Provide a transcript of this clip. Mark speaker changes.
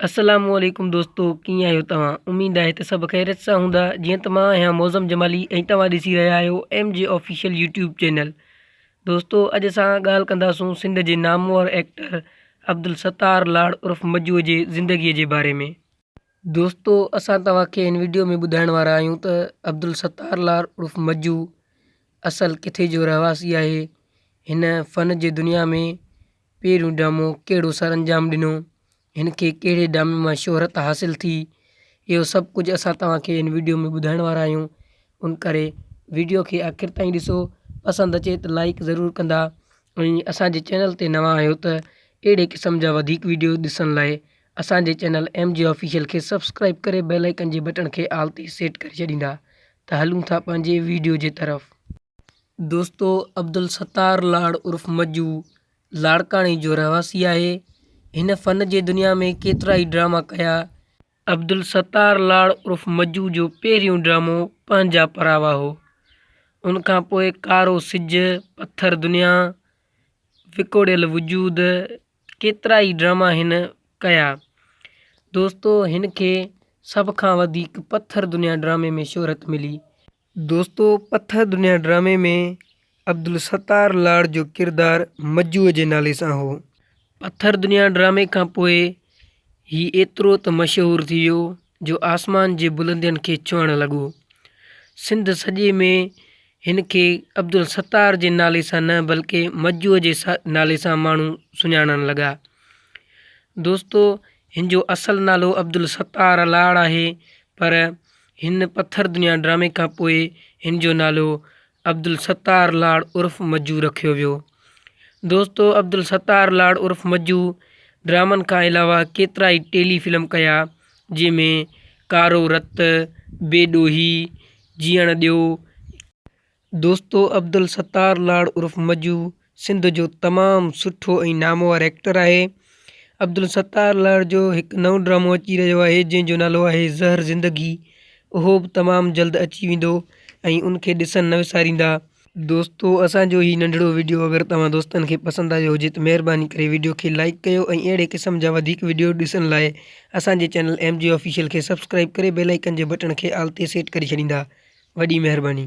Speaker 1: السلام عليڪم دوستو ڪيئن آهيو توهان اميد آهي ته سڀ خيريت سان هوندا جيئن ته مان آهيان معظم جمالي ۽ توهان ڏسي رهيا آهيو M G official YouTube channel دوستو اڄ اسان ڳالهه ڪنداسون سنڌ جي نامور ايڪٽر عبدالستار لاڙ عرف مجو جي زندگي جي باري ۾ دوستو اسان توهان کي هن ويڊيو ۾ ٻڌائڻ وارا آهيون ته عبدالستار لاڙ عرف مجو اصل ڪٿي جو رهواسي آهي هن فن جي دنيا ۾ پهريون ڊرامو ڪهڙو سرانجام ڏنو، هن کي ڪهڙي ڊرامي مان شهرت حاصل ٿي، اهو سڀ ڪجهه اسان توهان کي هن وڊيو ۾ ٻڌائڻ وارا آهيون ان ڪري وڊيو کي آخر تائين ڏسو پسند اچي ته لائڪ ضرور ڪندا ۽ اسان جي چينل تي نوان آهيو ته اهڙي قسم جا وڌيڪ وڊيو ڏسڻ لاء اسان جي چينل ايم جي آفيشل کي سبسڪرائب ڪري بيل آئيڪن جي بٽڻ کي آل تي سيٽ ڪري ڇڏيندا ته هلون ٿا پنهنجي وڊيو جي طرف. دوستو عبدالستار لاڙ عرف مجو لاڙڪاڻي جو رهواسي آهي. هن فن جي دنيا ۾ ڪيترائي ڊراما ڪيا. عبدالستار لاڙ عرف مجو جو پهريون ڊرامو پنهنجا پراوا هو. ان کان پوء ڪارو سج، پٿر دنيا، وڪوڙيل وجود ڪيترائي ڊراما هن ڪيا. دوستو هن کي سڀ کان وڌيڪ پٿر دنيا ڊرامي ۾ شهرت ملي. دوستو پٿر دنيا ڊرامي ۾ عبدالستار لاڙ جو ڪردار مجوء جي نالي سان هو. پٿر دنيا ڊرامي کان پوء هي ايترو ته مشهور ٿي ويو جو آسمان جي بلندين کي ڇهڻ لڳو. سنڌ سڄي ۾ هن کي عبدالستار جي نالي سان نه بلڪه مجوء جي نالي سان ماڻهو سڃاڻڻ لڳا. دوستو هن جو اصل نالو عبدالستار لاڙ آهي پر هن پٿر دنيا ڊرامي کان پوء هن جو نالو عبدالستار لاڙ عرف مجو رکيو ويو. دوستو عبدالستار لاڙ عرف مجو ڊرامن کان علاوه ڪيترائي ٽيلي فلم ڪيا جنهن ۾ ڪارو رت، بي ڏوهي، جيئڻ ڏيو، دوستو عبدالستار لاڙ عرف مجو سنڌ جو تمام سٺو ۽ نامور ايڪٽر آهي. عبدالستار لاڙ جو هڪ نئون ڊرامو اچي رهيو آهي جنهن جو نالو آهي زهر زندگي اهو به تمام جلد اچي ويندو ۽ ان کي ڏسڻ نه وساريندا. دوستو اسان جو هي ننڍڙو وڊيو اگر توهان دوستن کي پسند آيو هجي ته مهرباني ڪري وڊيو کي لائيڪ ڪيو ۽ اهڙي قسم جا وڌيڪ وڊيو ڏسڻ لاء اسان جي چينل ايم جي آفيشل کي سبسڪرائيب ڪري بيل آئيڪن جي بٽڻ کي آل تي سيٽ ڪري ڇڏيندا وڏي مهرباني.